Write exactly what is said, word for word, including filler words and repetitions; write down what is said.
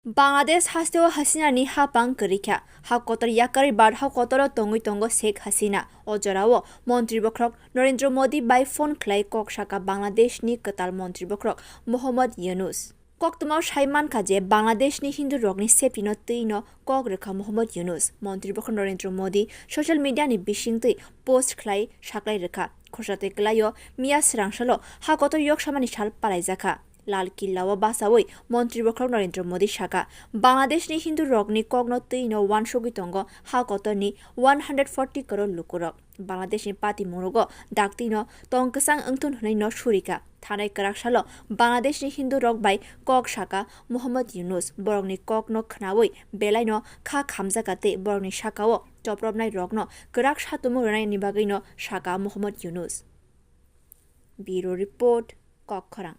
Bangladesh hasteo Hasinani hapang kwrwi kha. Ha kotor yakarwi Bharat ha kotoro tongwi tongo Sheikh Hasina. O jorao Montri Bokhorok Narendra Modi bai phone khlai kok sakha Bangladeshni kwtal Montri Bokhorok Mohammad Yunus. Koktwmao sai mankha je Bangladeshni Hindu rokni safety no twi no kok rwkha Mohammad Yunus. Montri Bokhorok Narendra Modi social media ni bisingtwi post khlai saklai rwkha. Khorsa tei kwlaio miya swrangsalo ha kotor yoksamani sal palaijakha. Lal Killa o bachaui Montri Bokhorok Narendra Modi sakha, Bangladeshni Hindu rokni kokno twi no uansugwi tongo ha kotorni one hundred forty crore lukurok. Bangladeshni patimung rogo daktino tong kwchang wngthun hwnwi no surika. Thanai kwrak salo Bangladeshni Hindu rok bai kok saka Mohammad Yunus. Borokni kokno khnaui belaino kha khamjaka tei borokni sakao chopropnai rokno kwrak satumung rwnaini bagwino saka Mohammad Yunus. Bureau Report, Kokkhorang.